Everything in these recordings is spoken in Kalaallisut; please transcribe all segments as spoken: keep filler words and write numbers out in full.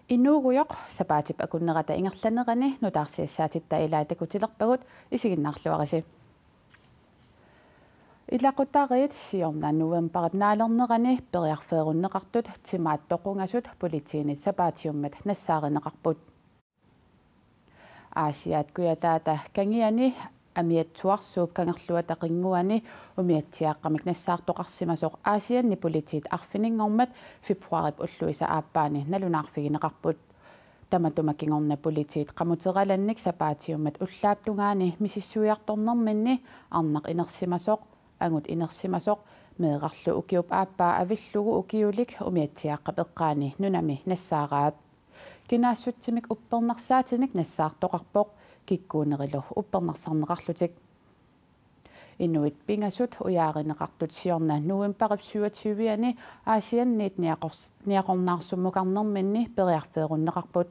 Inuugujoq sapaatip akunnerata ingerlanerani nutaarsiassaatitta ilai takutilerpagut, isiginnaarluarisi. Ilaqutariit siorna novembarip naalernerani periarfeerunneqartut timaat toqungasut politiinit sapaatiummat nassaarineqarput. Aasiaat kujataata kangiani Amiatsuarsuup kangerluata qinnguani umiatsiaaqqamik nassaartoqarsimasoq Aasianni politiit arfininngormat februaarip ulluisa aappaani nalunaarfigineqarput. Tamatuma kingorna politiit qamuteralannik sapaatiummat ullaap tungaani misissuiartornerminni arnaq inersimasoq, angut inersimasoq, meerarlu ukiup aappaa avillugu ukiulik umiatsiaaqqap eqqaani nunami nassaaraat. Kinaassutsimik uppernarsaatinik nassaartoqarpoq, kikkuunerilu uppernarsarneqarlutik. Inuit pingasut ujaarineqartut siorna novembarip syvogtyve-ani Aasianniit niaqors-, niaqornaarsummukarnerminni periarfeerunneqarput.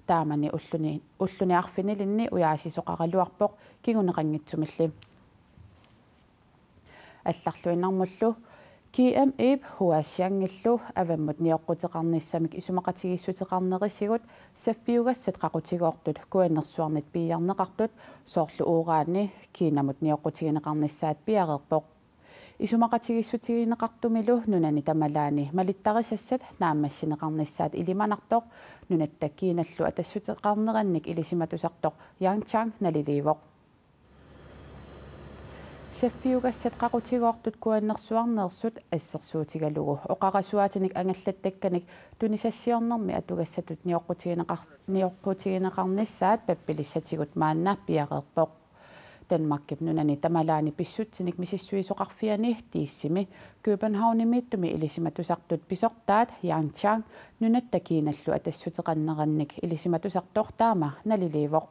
Taamani ulluni, ulluni arfinilinni ujaasisoqaraluarpoq kinguneqanngitsumilli. Allarluinnarmullu. G M-ip Huaxiangillu avammut nioqquteqarnissamik isumaqatigiissuteqarnerisigut saffiugassat qaqutigoortut kuannersuarnit piiarneqartut, soorlu uuraani, Kinamut nioqqutigineqarnissaat piareerpoq. Isumaqatigiissutigineqartumilu nunani tamalaani malittarisassat naammassineqarnissaat ilimanartoq nunatta Kinallu atassuteqarnerannik ilisimatusartoq Yang Chang naliliivoq. Saffiugassat qaqutigoortut kuannersuarneersut assersuutigalugu oqarasuaatinik angallattakkanik tunisassiornermi atugassatut nioqqutigineqar-, nioqqutigineqarnissaat pappilissatigut maanna piareerpoq. Danmarkip nunani tamalaani pissutsinik misissuisoqarfiani DIIS-imi Københavnimiittumi ilisimatusartut pisortaat Yang Chang nunatta Kinallu atassuteqarnerannik ilisimatusartoq taama naliliivoq.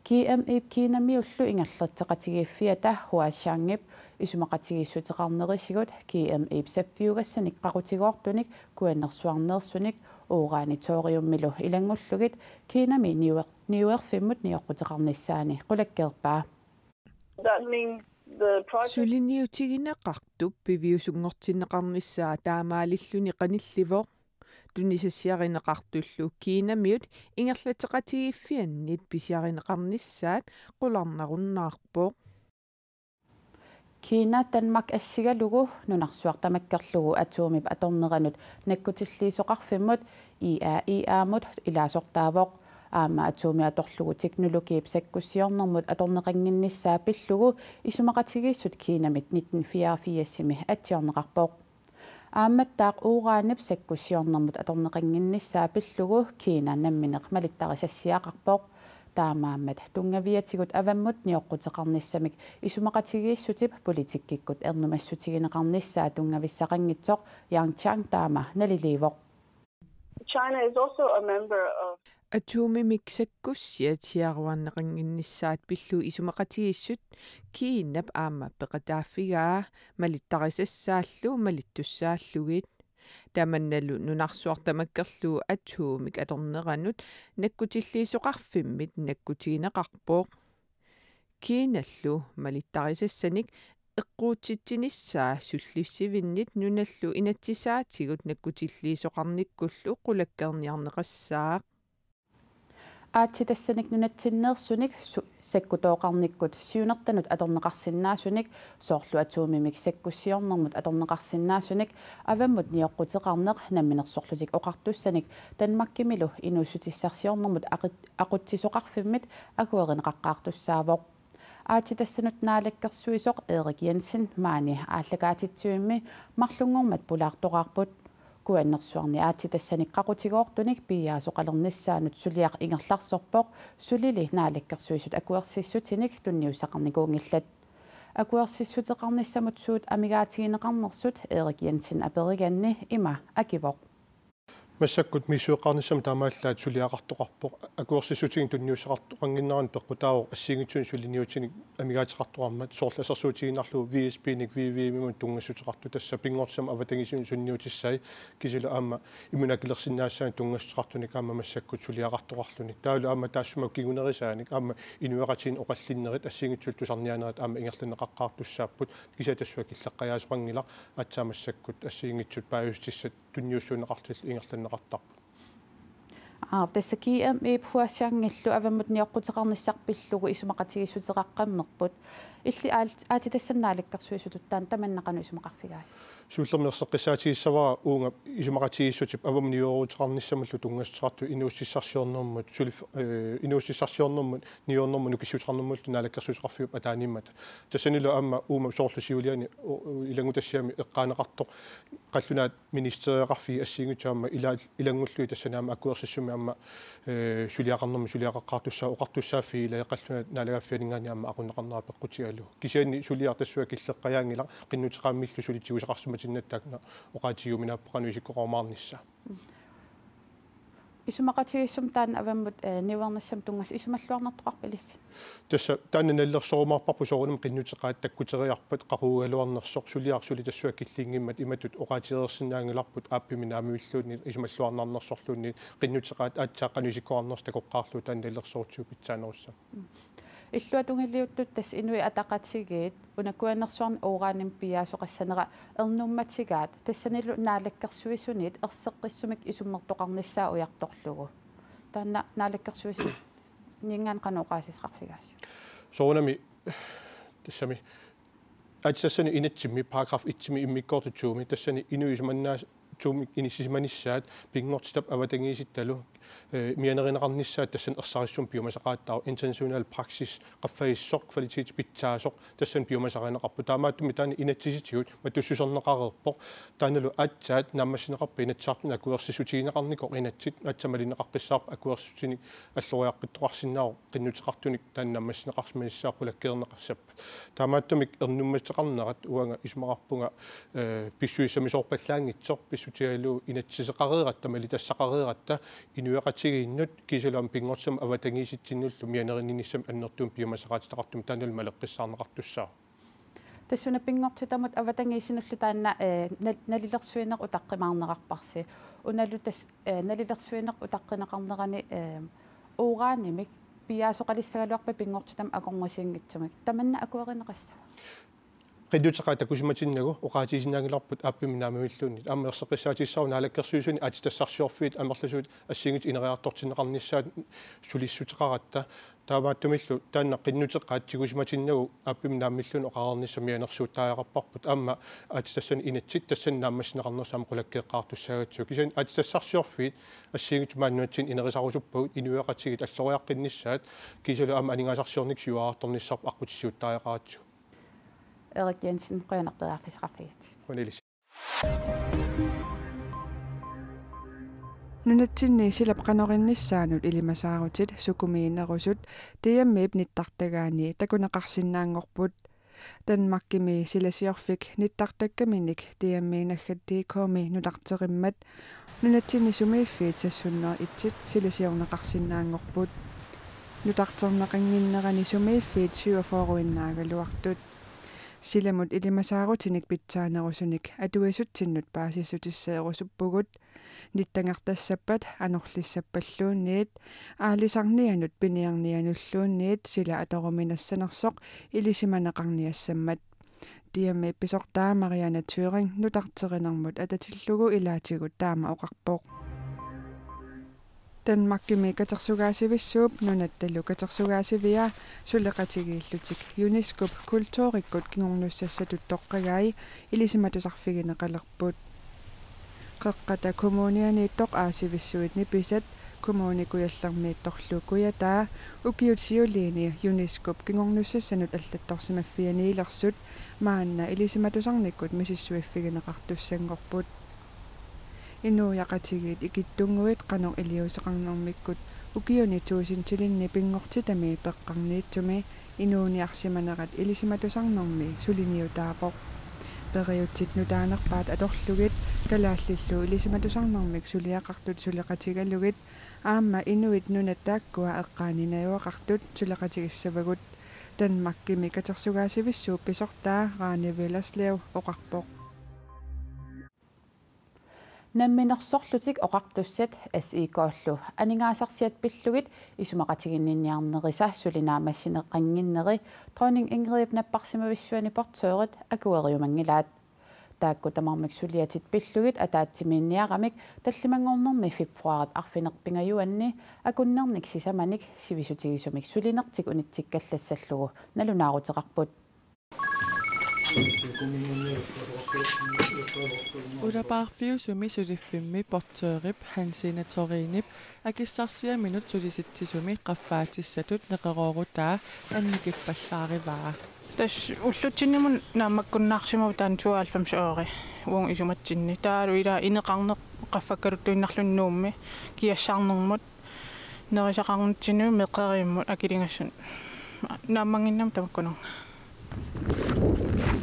G M-ip Kinamiullu ingerlatseqatigiiffiata Huaxiangip isumaqatigiissuteqarnerisigut G M-ip saffiugassanik qaqutigoortunik kuannersuarneersunik uuraani thoriummilu ilanngullugit Kinami niuer-, niuerfimmut nioqquteqarnissaani qulakkeerpaa. That means the project. Suliniutigineqartup piviusunngortinneqarnissaa taamaalilluni qanillivoq. Tunisassiarineqartullu Kinamiut ingerlatseqatigiiffiannit pisiarineqarnissaat qularnarunnaarpoq. Kina Danmark assigalugu nunarsuaq tamakkerlugu atomip atorneranut nakkutilliisoqarfimmut I A E A-mut ilaasortaavoq. Aamma atomi atorlugu teknologiip sakkussiornermut atorneqannginnissaa pillugu isumaqatigiissut Kinamit nitten fireogfirsimi atsiorneqarpoq. Aammattaaq uranip sakkussiornermut atorneqannginnissaa pillugu Kina nammineq malittarisassiaqarpoq. Taamaammat tunngaviatigut avammut nioqquteqarnissamik isumaqatigiissutip politikkikkut ernumassutigineqarnissaa tunngavissaqanngitsoq Yang Chang taama naliliivoq. China is also a member of Atomimik sakkussiat siaruarneqannginnissaat pillugu isumaqatigiissut Kinap aamma peqataaffigaa malittarisassaallu malittussaallugit. Tamannalu nunarsuaq tamakkerlugu atomik atorneranut nakkutilliisoqarfimmit nakkutigineqarpoq. Kinallu malittarisassanik eqquutsitsinissaa sullissivinnit nunallu inatsisaatigut nakkutilliisoqarnikkullu qulakkeerniarneqassaaq. Aatsitassanik nunatsinneersunik su-, sakkutooqarnikkut siunertanut atorneqarsinnaasunik, soorlu atomimik sakkussiornermut atorneqarsinnaasunik, avammut nioqquteqarneq Namminersorlutik Oqartussanik Danmarkimilu inuussutissarsiornermut aqut-, aqutsisoqarfimmit akuerineqaqqaartussaavoq. Aatsitassanut naalakkersuisoq Erik Jensen maani aallakaatitsivimmi marlunngormat pulaartoraarput. Kuannersuarni aatsitassanik qaqutigoortunik piiaasoqalernissaanut suliaq ingerlarsorpoq, sulili naalakkersuisut akuersissutinik tunniussaqarnikuunngillat. Akuersissuteqarnissamut suut amigaatigineqarnersut Erik Jensen aperiganni ima akivoq: Massakkut misissueqqaarnissami taamaallaat suliaqartoqarpoq. Akuersissutinik tunniussaqartoqannginnerani peqqutaavoq assigiinngitsunik suliniutinik amigaateqartoqarmat, soorlu assersuutigiinnarlugu V S P-nik V V M-imut tunngassuteqartoq, tassa pinngortitamut avatangiisinut sunniutissai, kisianni aamma imminut akilersinnaassaannik tunngassuteqartunik aamma massakkut suliaqartoqarluni. Taavalu aamma taassuma kingunerisaanik aamma inuiaqatigiinni oqallinnerit assigiinngitsullu tusarniaanerit aamma ingerlanneqaqqaartussaapput, kisianni tassunga killeqqajaasoqanngilaq, aatsaat massakkut assigiinngitsut paasissutissat tunniussuunneqarlutillu ingerlanneqartarput. Aap, tassa G M-ip huassianngillu avammut nioqquteqarnissaq pillugu isumaqatigiissuteqaqqammerput. Illit aal-, aatsitassani naalakkersuisutut taanna tamanna qanoq isumaqarfigai? Siullermik erseqqissaatigissavara uunga isumaqatigiissutip avammut nioqqutigineqarnissamullu tunngassuteqartoq inuussutissarsiornermut, sulif-, eh, inuussutissarsiornermut, niuernermut, nukissuteqarnermullu naalakkersuisoqarfiup ataaniimmata. Tassanilu aamma uuma soorlu siuliani u-, u-, ilanngutassiami eqqaaneqartoq qallunaat ministeriaqarfiit assigiinngitsut aamma ila-, ilanngullugit tassani aamma akuersissummik aamma, eh, suliaqarnermik suliaqaqqaartussaavoq, oqartussaaffiit ilai qallunaat naalagaaffianinngaanniit aamma aqunneqarnera peqqutigalugu. Kisianni suliaq tassunga killeqqajaanngilaq, qinnuteqaammillu suli tigusaqarsimatinnattaaq oqaatigiuminaappoq qanoq isikkoqarumaarnissaa. Isumaqatigiissummi taanna avammut, eh, niuernissamut tunngasut isumalluarnartoqarpa ilissi? Tassa taanna nalilersorumaarparput soorunami qinnuteqaat takkuteriarpat qaqugugaluarnersoq, suliaq suli tassunga killinngimmat imatut oqaatigereersinnaanngilarput aappimmi naammalluunniit isumalluarnarnersorluunniit qinnuteqaat aatsaat qanoq isikkoqarnersoq takoqqaarlugu taanna nalilersorutigu pitsaanerussaaq. Illuatungiliuttut tassa Inuit Ataqatigiit una kujanarsuarni uranimik pigaasoqassanera ernummatigaat, tassanilu naalakkersuisunit erseqqissumik isummertoqarnissaa ujartorlugu. Taanna naalakkersuisuninngaanniit qanoq oqaasissaqarfigaasiuk? Soorunami tassami aatsitassani inatsimmi paragraf et-imi immikkoortut to-mi tassani inuit isumannaat to-mik inissisimanissaat pinngortitap avatangiisittalu, eh, mianerineqarnissaat tassani ersarissumik piumasaqaataavoq, international praksis qaffasissoq, kvalitet pitsaasoq tassani piumasarineqarpoq. Taamaattumik taanna inatsisitigut matussuserneqareerpoq. Taannalu aatsaat naammassineqarpat Inatsisartuni akuersissutigineqarnikoq inatsit, aatsaat malinneqaqqissaarpat akuersissutinik alloriaqqittoqarsinnaavoq qinnuteqartunik taanna naammassineqarsimanissaa qulakkeerneqassappat. Taamaattumik ernummateqarnerat uanga isumaqarpunga, eh, pissusissamisoorpallaanngitsoq, pissutigalugu inatsiseqareeratta, malitassaqareeratta inuiaqatigiinnut, kisianni aamma pinngortitamut avatangiisitsinnullu mianerinissamik annertuumik piumasaqaatitaqartumik taannalu maleqqissaarneqartussaavoq. Tassuuna pinngortitamut avatangiisinullu taanna, eh, nal-, nalilersuineq utaqqimaarnerarparsi. Unalu tassa, eh, nalilersuineq utaqqineqarnerani, eh, uranimik pigaasoqalissagaluarpat pinngortitamut akornusiinngitsumik. Tamanna akuerineqassava? Qinnuteqaat takusimatinnagu oqaatigisinnaanngilarput aappimmi naammalluunniit. Aamma erseqqissaatigissavara naalakkersuisuni aatsitassarsiorfiit amerlasuut assigiinngitsut ineriartortinneqarnissaat sulissuteqaratta. Taamaattumillu taanna qinnuteqaat tigusimatinnagu aappimmi naammalluunniit oqareernissaq mianersuuttariaqarparput. Aamma aatsitassani inatsit tassani naammassineqarnersut aamma qulakkeeqqaartussaagatsigu. Kisianni aatsitassarsiorfiit assigiinngitsut maani nunatsinni inerisarusuppagut inuiaqatigiit alloriaqqinnissaat, kisianni aamma aningaasarsiornikkut siuariartornissarput aqqutissiuuttariaqaratsigu. Erik Jensen, qujanaq periarfissaqarfigatsigit. Qujanaq ilissi. Nunatsinni silap qanoq innissaanut ilimasaarutit sukumiinerusut D M-ip nittartagaani takuneqarsinnaanngorput. Danmarkimi silasiorfik nittartakkaminik D M-i naggat D K-mi nutarterimmat nunatsinni sumiiffiit seks hundrede og et silasiorneqarsinnaanngorput. Nutarterneqannginnerani sumiiffiit syvogfyrreinnaagaluartut. Silamut ilimasaarutinik pitsaanerusunik atuisutsinnut paasissutisseerusuppugut. Nittangertassappat anorlissappalluunniit, aalisarnianut piniarnianulluunniit sila atoruminassanersoq ilisimaneqarniassammat. D M-ip pisortaa Marianne Thøring nutarterinermut atatillugu ilaatigut taama oqarpoq. Danmarkimi katersugaasivissuup nunattalu katersugaasivia suleqatigiillutik UNESCO-p kulturikkut kingornussassatut toqqagai ilisimatusarfigineqalerput. Qeqqata Kommunianiittoq Aasivissuit Nipisat, Kommune Kujallermiittorlu Kujataa, ukiut siuliini UNESCO-p kingornussassanut allattorsimaffianiilersut maanna ilisimatusarnikkut misissuiffigineqartussanngorput. Inuiaqatigiit ikittunnguit qanoq iliuuseqarnermikkut ukiuni tuusintilinni pinngortitami peqqarniitsumi inuuniarsimanerat ilisimatusarnermi suliniutaapoq. Periutsit nutaanerpaat atorlugit kalaallillu ilisimatusarnermik suliaqartut suleqatigalugit aamma inuit nunat taakkua eqqaani najugaqartut suleqatigissavagut, Danmarkimi katersugaasivissuup pisortaa Rane Willerslev oqarpoq. Namminersorlutik Oqartussat S I K-llu aningaasarsiat pillugit isumaqatiginninniarnerisa suli naammassineqannginneri Dronning Ingridip napparsimavissuani portørit akueriumanngilaat. Taakku tamarmik suliatit pillugit ataatsimiinniaramik tallimanngornermi februaarip arfineq-pingajuanni akunnernik sisamanik sivisutigisumik sulinertik unitsikkallassallugu nalunaaruteqarput. Ulapaarfiusumi suliffimmi portørip Hansine Thorinip akissarsiaminut sulisitsisumi qaffaatissatut neqeroorutaa annikippallaarivaa. Tassa ullutsinniimmi naammakkunnaarsimavoq taanna tooghalvfems øre uagut isumatsinni. Taavalu ila ineqarneq qaffakkaluttuinnarluni Nuummi kiassarnermut nerisaqarnitsinni meqeriimmut akiligassat naammannginnami tamakkununnga.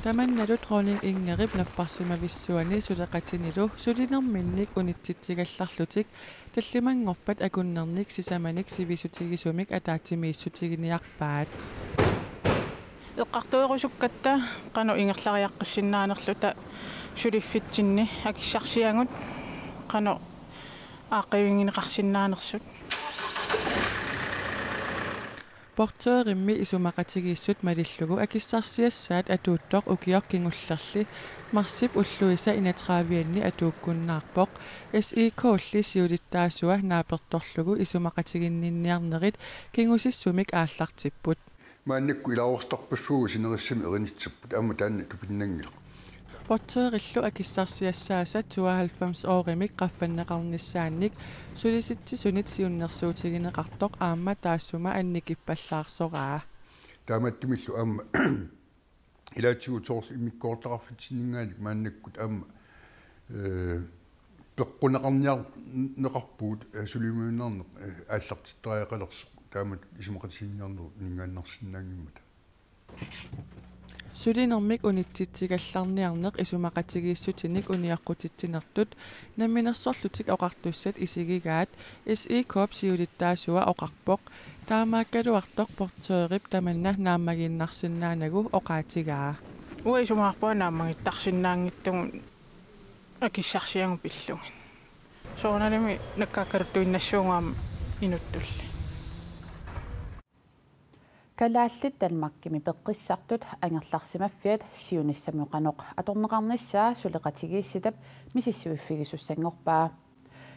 Tamannalu Dronning Ingridip napparsimavissuani suleqatinilu sulinerminnik unitsitsigallarlutik tallimanngorpat akunnernik sisamanik sivisutigisumik ataatsimiissutiginiarpaat. Eqqartuerusukkatta qanoq ingerlariaqqissinnaanerluta suliffitsinni akissarsiagut qanoq aaqqiivigineqarsinnaanersut. Portørimmi isumaqatigiissut malillugu akissarsiassaat atuuttoq ukioq kingullerli marsip ulluisa enogtredive-anni atuukkunnaarpoq. S I K-lli siulittaasua naapertorlugu isumaqatiginninniarnerit kingusissumik aallartipput. Maannakkut ilaasortarpassuit sinerissami erinitsapput, aamma taanna tupinnanngilaq. Portørillu akissarsiassaasa tooghalvfems øremik qaffanneqarnissaannik sulisitsisunit siunnersuutigineqartoq aamma taassuma annikippallaarsoraa. Taamaattumillu aamma ilaatigut soorlu immikkoortitaqarfitsinninngaanniit maannakkut aamma, ee, peqquneqarniarneqarpugut, ee, suliumiunneq, ee, aallartittariaqalersoq taamatut isumaqatiginninniarnerup aningaasarsiornianngimmata. Sulinermik unitsitsigallarniarneq isumaqatigiissutinik unioqqutitsinertut Namminersorlutik Oqartussat isigigaat S I K-p siulittaasua oqarpoq, taamaakkaluartoq portørip tamanna naammagiinnarsinnaanagu oqaatigaa. Uanga isumaqarpunga naammagittarsinnaanngitsugut akissarsiagut pillugit. Soorunalimi nakkaakkaluttuinnassuugut aamma inuttulli. Kalaallit Danmarkimi peqqissartut angerlarsimaffiat siunissami qanoq atorneqarnissaa suleqatigiissitap misissuiffigisussanngorpaa.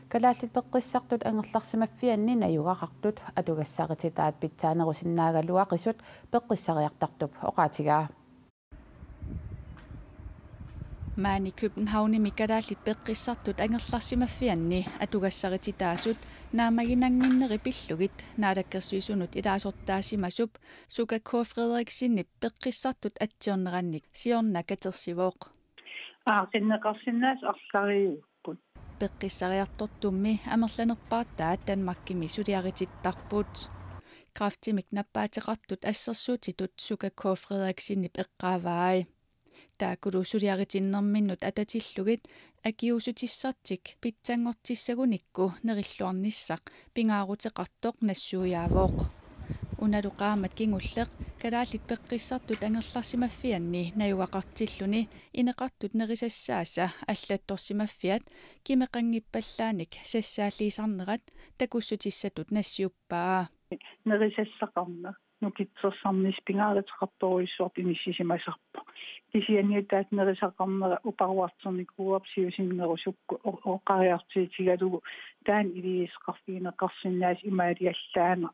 Kalaallit peqqissartut angerlarsimaffianni najugaqartut atugassarititaat pitsaanerusinnaagaluaqisut peqqissariartartup oqaatigaa. Maani Københavnimi kalaallit peqqissartut angerlarsimaffianni atugassarititaasut naammaginannginneri pillugit Naalakkersuisunut ilaasortaasimasup Suka K. Frederiksenip peqqissartut atsiornerannik siorna katersivoq. Aaqqiineqarsinnaasut arlariupput. Peqqissariartortummi amerlanerpaartaat Danmarkimi suliaritittarput. Kræftimik nappaateqartut assersuutitut Suka K. Frederiksenip eqqaavai. Taakkulu suliaritinnerminnut atatillugit akiuussutissartik pitsanngortissagunikku nerilluarnissaq pingaaruteqartoq nassuiaavoq. Unalu qaammat kingulleq kalaallit peqqissartut angerlarsimaffianni najugaqartilluni ineqartut nerisassaasa allattorsimaffiat kimeqanngippallaanik sassaalliisarnerat takussutissatut nassiuppaa. Nerisassaqarneq nukittorsarnissaq pingaaruteqartorujussuartut inissisimasarpoq. Kisianni taanna nerisaqarnera uparuartornikuuarput siusinnerusukkut o-, oqariartuutigalugu taanna iliuuseqarfigineqarsinnaasut imaaliallaaneq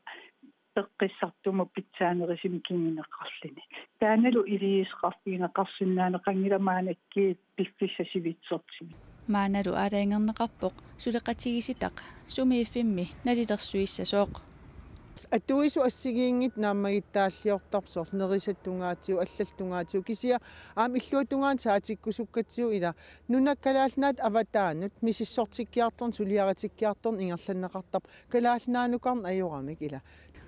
peqqissartumut pitsaanerusumik kinguneqarluni. Taannalu iliuuseqarfigineqarsinnaaneqanngilaq maannakkut piffissaq sivitsortumik. Maannalu aalajangerneqarpoq suleqatigiissitaq sumiiffimmi nalilersuissasoq. Atuisut assigiinngitsut naammagittaalliortarput soorlu nerisat tungaatigut, allallu tungaatigut, kisianni aamma illuatungaanut saatikkusukkatsigu ila nunat Kalaallit Nunaat avataanut misissortikkiartorneq suliaritikkiartorneq ingerlanneqartarpoq Kalaallit Nunaanukarneq ajoramik ila.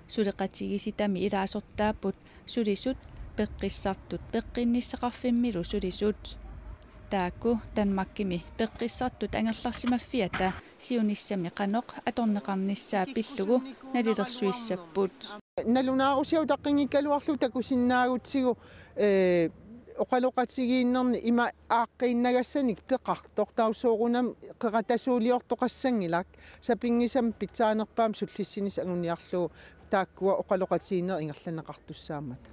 Suleqatigiissitami ilaasortaapput sulisut peqqissartut peqqinnissaqarfimmilu sulisut. Taakku Danmarkimi peqqissartut angerlarsimaffiata siunissami qanoq atorneqarnissaa pillugu nalilersuissapput. Nalunaarusiaq utaqqinngikkaluarlugu takusinnaagutsigu, ee, oqaloqatigiinnerni ima aaqqiinnagassanik peqartoq, taava soorunami qeqatasuuliortoqassanngilaq, sapinngisamik pitsaanerpaamik sullissinissaq anguniarlugu taakkua oqaloqatigiinneq ingerlanneqartussaammata.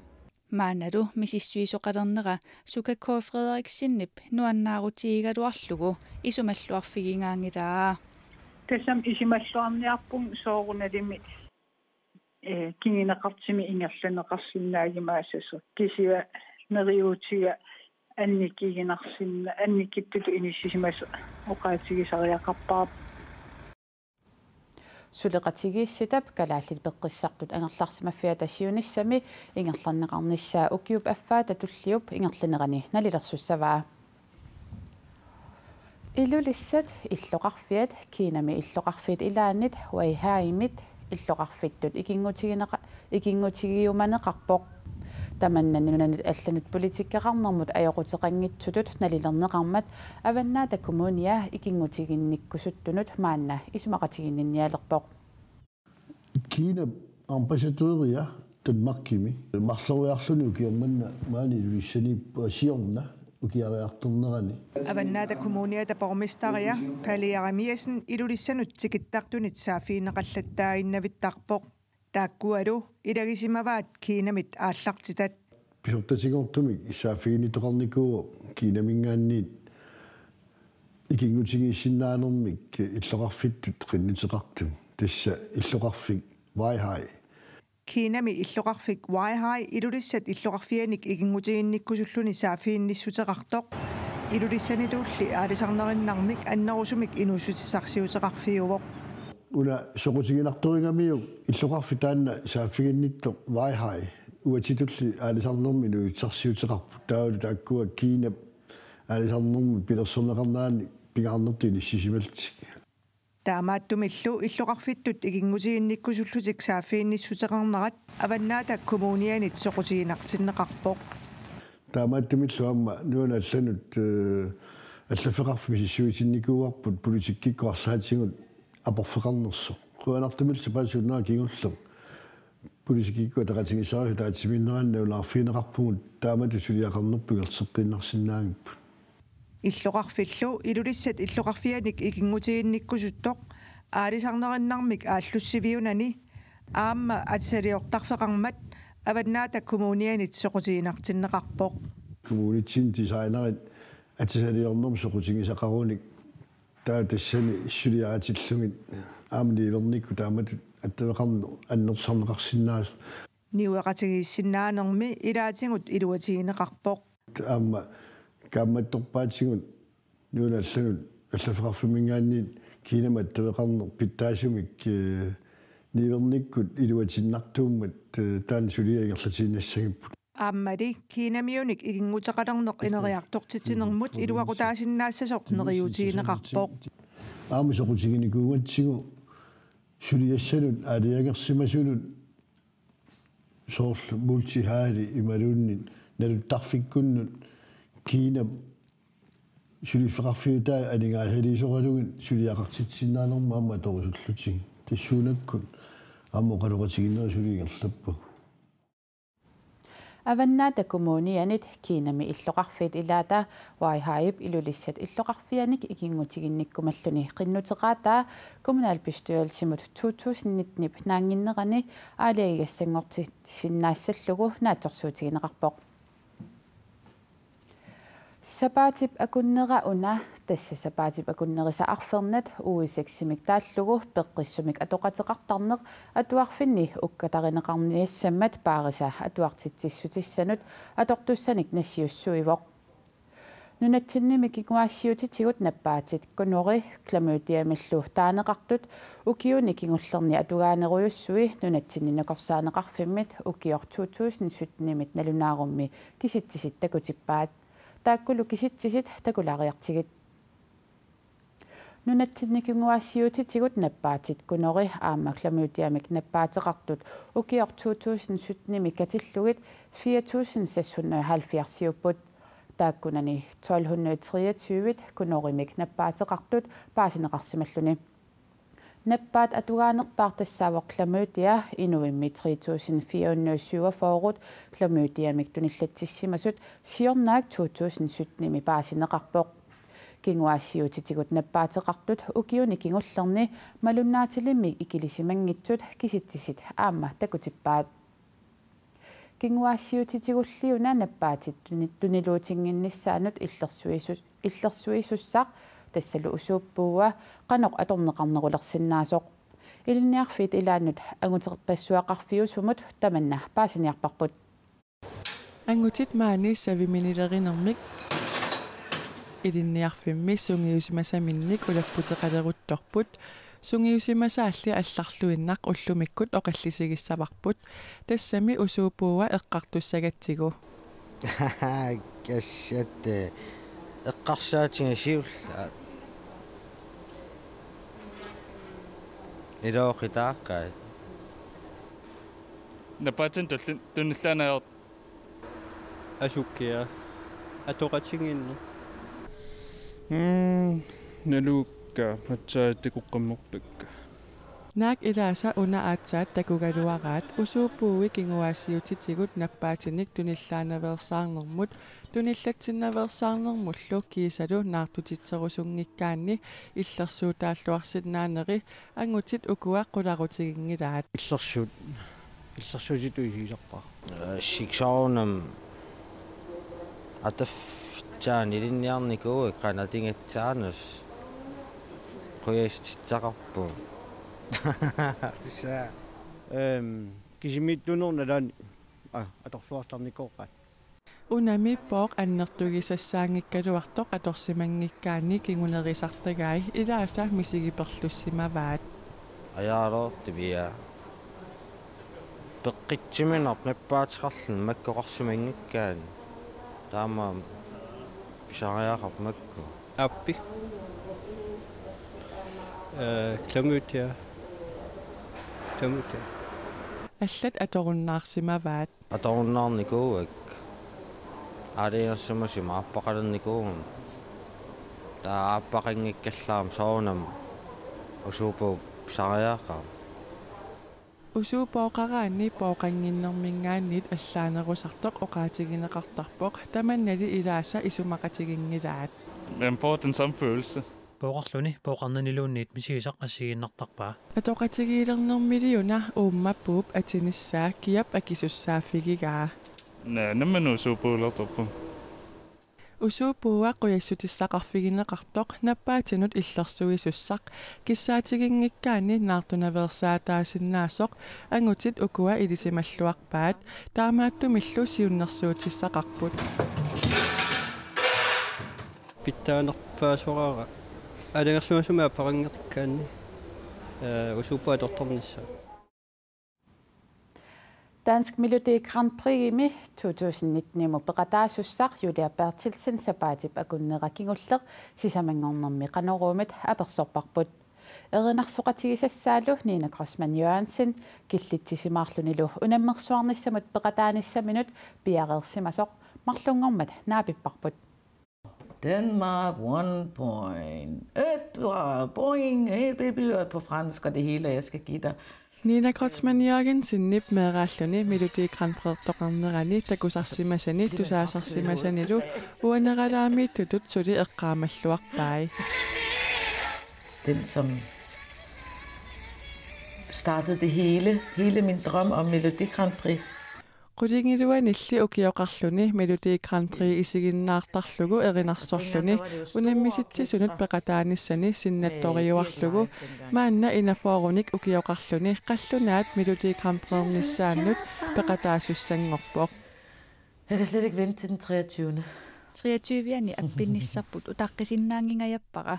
Maannalu misissuisoqalernera Suka K. Frederiksenip nuannaarutigigaluarlugu isumalluarfigigaanngilaa. Tassami isumalluarniarpunga soorunalimi, ee, kinguneqartumik ingerlanneqarsinnaajumaassasoq. Kisianni neriuutiga annikiginarsinna-, annikittutut inissisimasoq oqaatigisariaqarparput. Suleqatigiissitap Kalaallit Peqqissartut Angerlarsimaffiata siunissami ingerlanneqarnissaa ukiup affaata tulliup ingerlanerani nalilersussavaa. Ilulissat illoqarfiat Kinami illoqarfiit ilaannit Weiheimit illoqarfittut ikinngutigineqa-, ikinngutigiumaneqarpoq. Tamanna nunanut allanut politikkeqarnermut ajoquteqanngitsutut nalilerneqarmat Avannaata Kommunia ikinngutiginnikkusuttunut maanna isumaqatiginninnialerpoq. Kinap ambassadøria Danmarkimi marloriarluni ukioq manna maani Ilulissaniippoq siorna ukiariartornerani. Avannaata Kommuniata borgmesteria Palle Jeremiassen Ilulissanut tikittartunit saaffigineqallattaainnavittarpoq. Taakkualu ilagisimavaat Kinamit aallartitat. Pisortatigoortumik saaffiginnittoqarnikuuvoq Kinaminngaanniit ikinngutigiissinnaanermik illoqarfittut qinnuteqartut. Tassa illoqarfik Weihai. Kinami illoqarfik Weihai Ilulissat illoqarfianik ikinngutiginnikkusulluni saaffiginnissuteqartoq Ilulissanituulli aalisarnerinnarmik annerusumik inuussutissarsiuteqarfiuvoq. Una soqutiginartorigamiuk illoqarfik taanna saaffiginnittoq Weihai uatsitulli aalisarnermi inuussutissarsiuteqarput, taavalu taakkua Kinap aalisarnermi pilersorneqarnerani pingaarnertut inissisimallutik. Taamaattumillu illoqarfittut ikinngutiginnikkusullutik saaffiginnissuteqarnerat Avannaata Kommunianit soqutiginartinneqarpoq. Taamaattumillu aamma nuanut allanut, eh, allaffeqarfik misissuitinnikuuarput politikkikkut arlaatigut aporfeqarnersoq. Qujanartumillu sapaatip-akunnera kingulleq politikkikkut ataqatigiissaariffiit ataatsimiinneranni nalunaarfigineqarpugut, taamatut suliaqarnerput ingerlateqqiinnarsinnaanngippat. Illoqarfillu Ilulissat illoqarfianik ikinngutiginnikkusuttoq aalisarnerinnarmik aallussiviunani aamma atisaliortarfeqarmat Avannaata Kommunianit soqutiginartinneqarpoq. Kommunitsinni designerit atisaliornermut soqutigisaqarunik, taava tassani suliaritillugit aamma niuernikkut taamatut attaveqarneq annertusarneqarsinnaasoq. Niueqatigiissinnaanermi ilaatigut iluatigineqarpoq. Aamma kaammattorpaatigut nuanut allanut allaffeqarfimminngaanniit Kinamut attaveqarneq pitsaasumik, eh, niuernikkut iluatinnartuummat, eh, taanna suliaq ingerlatiinnassagipput. Aammali Kinamiunik ikinnguteqalerneq ineriartortitsinermut iluaqutaasinnaassasoq neriuutigineqarpoq. Aamma soqutiginikuugatsigu suliassanut aalajangersimasunut soorlu multihali imaluunniit naluttarfikkunnut Kinap suliffeqarfiutai aningaasaliisoralugit suliaqartitsisinnaanermut aamma atorusullutik. Tassuunakkut aamma oqaloqatigiinnerit suli ingerlappagut. Avannaata Kommunianit Kinami illoqarfiit ilaata Weiheip Ilulissat illoqarfianik ikinngutiginnikkumalluni qinnuteqaataa kommunalbestyrelsimut to tusind nittenip naannginnerani aalajangigassanngortissinnaassallugu naatsorsuutigineqarpoq. Sapaatip akunnera una, tassa sapaatip akunnerisa arfernat uge seksimik taallugu peqqissumik atoqateqartarneq atuarfinni ukkatarineqarniassammat Paarisa atuartitsissutissanut atortussanik nassiussuivoq. Nunatsinni kinguaassiuutitigut nappaatit gunori klamydiamillu taaneqartut ukiuni kingullerni atugaanerujussui nunatsinni nakorsaaneqarfimmit ukioq to tusind syttenimit nalunaarummi kisitsisit takutippaat. Taakkulu kisitsisit takulaariartigit. Nunatsinni kinguaassiuutitigut nappaatit gunori aamma klamydiamik nappaateqartut ukioq to tusind syttenimi katillugit fire tusind seks hundrede og halvfjerdsiupput. Taakkunani tolv hundrede treogtyve kunorimik nappaateqartut paasineqarsimalluni. Nappaat atugaanerpaaq tassaavoq klamydia inuimmi tre tusind fire hundrede syvogfyrre klamydiamik tunillatsissimasut siornaak to tusind syttenimi paasineqarpoq. Kinguaassiuutitigut nappaateqartut ukiuni kingullerni malunnaatilimmik ikilisimanngitsut kisitsisit aamma takutippaat. Kinguaassiuutitigulliuna nappaatit tuni-, tuniluutinnginnissaannut illersuisu-, illersuisussaq tassalu usuuppuua qanoq atorneqarnerulersinnaasoq. Ilinniarfiit ilaannut anguterpassuaqarfiusumut tamanna paasiniarparput. Angutit maani saviminilerinermik ilinniarfimmi sungiusimasaminnik ulapputeqaleruttorput. Sungiusimasaalli allarluinnaq ullumikkut oqallisigissavarput. Tassami usuuppuua eqqartussagatsigu. Kassat, eh, eqqarsaatiga siullaat. Ilooqitaaqaat. Nappaatsin tulli-, tunillaaneq ajortoq. Asukkiaq. Atoqatigiinneq. Mm, naluukka aatsaat takoqqammerpakka. Naak ilaasa una aatsaat takugaluaraat usuuppuui kinguaassiuutitigut nappaatinik tunillaannaveersaarnermut tunillatsinnaveersaarnermullu kiisalu naartutitserusunngikkaanni illersuutaalluarsinnaaneri angutit ukua qularutiginngilaat. Illersuut, illersuutitut isigisarpara. Siksonam ataffitsaani ilinniarnikuuakka qanatigatsaanus qujassutissaqarpugut. Tassa, ehm, kisimiittunernalan, ah, atorluartarnikooqaat. Unami pooq annertugisassaanngikkaluartoq atorsimanngikkaanni kingunerisartagai ilaasa misigiperlussimavaat. Ajaaloortipia. Peqqitsiminarpoq nappaateqarluni makku oqarsimanngikkaanni. Taamaammat pisariaqarpoq makku. Appi. Eh, klamydia. Klamydia. Allat atorunnaarsimavaat. Atorunnaarnikuuakka. Aalajangersimasumik aappaqalernikuugama. Taava aappaqanngikkallarama soorunami usuuppuup pisariaqarpoq. Usuuppooqaraanni pooqannginnermiingaanniit allaanerusartoq oqaatigineqartarpoq, tamannali ilaasa isumaqatiginngilaat. Man får den samme følelse. Pooqarluni pooqarniniluunniit misigisaq assigiinnartarpaa. Atoqatigiilernermiliuna uummappuup atinissaa kiap akisussaaffigigaa. Naa, nammineq usuuppuulertarpunga. Usuuppuua qujassutissaqarfigineqartoq nappaatinut illersuisussaq kissaatiginngikkaanni naartunaveersaataasinnaasoq angutit ukua ilisimalluarpaat, taamaattumillu siunnersuutissaqarput. Pitsaanerpaasoraara aalajangersimasumik aappaqanngikkaanni, eh, usuuppua atortarnissaa. Dansk Melodi Grand Prix-imi to tusind nitten-imut peqataasussaq Julia Berthelsen sapaatip akunnera kingulleq sisamanngornermi Qanoruumit apersorparput. Erinarsoqatigisassaallu Nina Kreutzmann Jørgensen killitsisimaarlunilu unammersuarnissamut peqataanissaminut piareersimasoq marlunngormat naapipparput. Denmark, one point. Edvard, point. Helt bebyret på fransk, og det hele, jeg skal give dig. Nina Kreutzmann Jørgensenip meeraalluni Melodi Grand Prix-ertoqarnerani takusarsimasani tusaasarsimasanilu uaneralaamiittutut suli eqqaamalluarpai. Den, som startede det hele, hele min drøm om Melodi Grand Prix. Qulingiluanilli ukioqarluni Melodi Grand Prix isiginnaartarlugu erinarsorluni unammisitsisunut peqataanissani sinnattoriuarlugu maanna enogfyrrenik ukioqarluni qallunaat Melodi Grand Prix-ernissaannut peqataasussanngorpoq. Jeg kan slet ikke vente til den treogtyvende. Treogtyve-ani appinnissarput utaqqisinnaanngingajappara.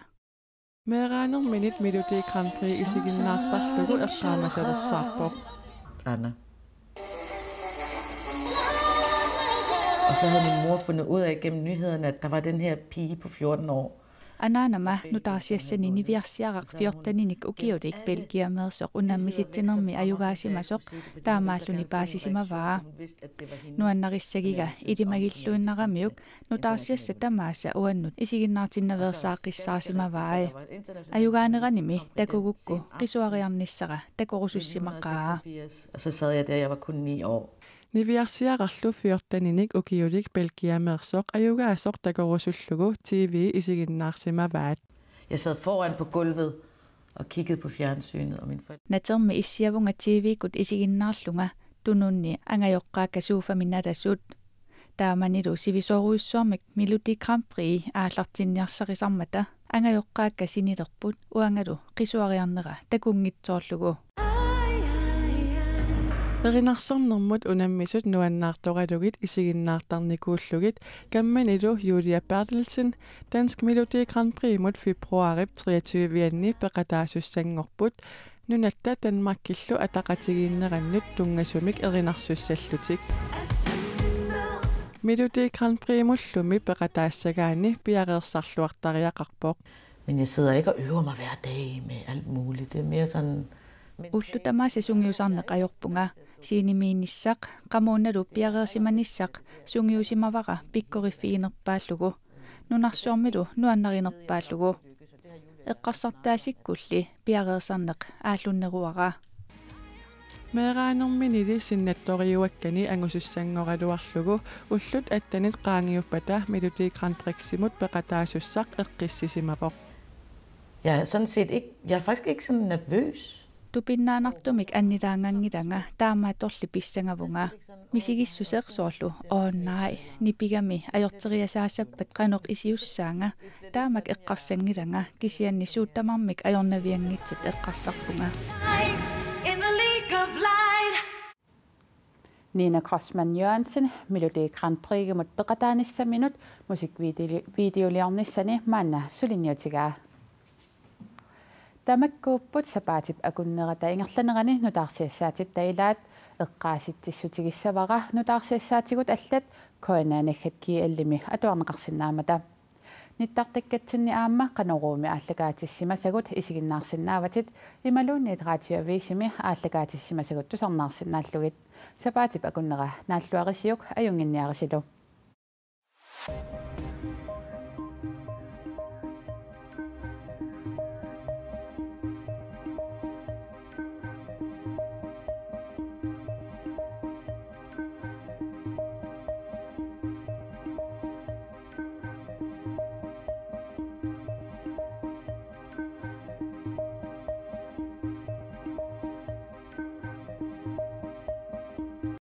Meeraanerminit Melodi Grand Prix isiginnaartarlugu eqqaamasalersaarpoq. Anna. Og så havde min mor fundet ud af gennem nyhederne, at der var den her pige på fjorten år, Anaanama nutaarsiassani niviarsiaraq fjorteninik ukiulik Belgiameersoq unammisitsinermi ajugaasimasoq taamaalluni paasisimavaa. Nuannarissagiga ilimagilluinnaramiuk nutaarsiassat tamaasa uannut isiginnaartinnaveersaaqqissaasimavai. Ajugaaneranimi takugukku qisuariarnissara takorusussimaqaa. Og så sad jeg der, jeg var kun ni år. Niviarsiararlu fjorteninik ukiulik Belgiameersoq ajugaasoq takorusullugu T V isiginnaarsimavaat. Jeg sad foran på gulvet og kiggede på fjernsynet, og mine forældre... Natermi issiavunga T V-kkut isiginnaarlunga tununni angajoqqaakka sofami nalasut. Taamanilu sivisoorujussuarmik Melodi Grand Prix aallartinniarsarisarmata angajoqqaakka sinilerput uangalu qisuariarnera takunngitsoorlugu. Erinarsornermut unammisut nuannaartoralugit isiginnaartarnikuullugit kammanilu Julia Berthelsen Dansk Melodi Grand Prix-mut februarip treogtyve-anni peqataasussanngorput nunatta Danmarkillu ataqatigiinnerannut tunngasumik erinarsussallutik. Melodi Grand Prix-mullumi peqataassagaanni piareersarluartariaqarpoq. Men jeg sidder ikke og øver mig hver dag med alt muligt. Det er mere sådan... Ullut tamaasa sungiusarneq ajorpunga. Scenemiinnissaq, qamuunalu piareersimanissaq sungiusimavara pikkoriffiginerpaallugu. Nunarsuarmilu nuannarinerpaallugu. Eqqarsartaasikkulli piareersarneq aallunneruara. Meeraanerminili sinnattoriuakkani angusussanngoraluarlugu ullut attenit qaangiuppata Melodi Grand Prix-imut peqataasussaq eqqissisimavoq. Jeg er sådan set ikke, jeg er faktisk ikke sådan nervøs. Tupinnaannartumik annilaanganngilanga, taamaattorli pissangavunga. Misigissuseq soorlu: "Oo naai, nipigami ajorteriasaassappat qanoq isiussaanga?" Taamak eqqarsanngilanga, kisianni suut tamarmik ajornavianngitsut eqqarsarpunga. Nina Kreutzmann Jørgensen Melodi Grand Prix-imut peqataanissaminut musikvideoliornissani maanna suliniutigaa. Tamakkuupput sapaatip akunnerata ingerlanerani nutaarsiassaatitta ilaat. Eqqaasitsissutigissavara nutaarsiassaatigut allat K N R naggat G L-imi atuarneqarsinnaammata. Nittartakkatsinni aamma Qanoruumi aallakaatissimasagut isiginnaarsinnaavatit imaluunniit Radioavisimi aallakaatissimasagut tusarnaarsinnaallugit. Sapaatip akunnera naalluarisiuk ajunnginniarisilu.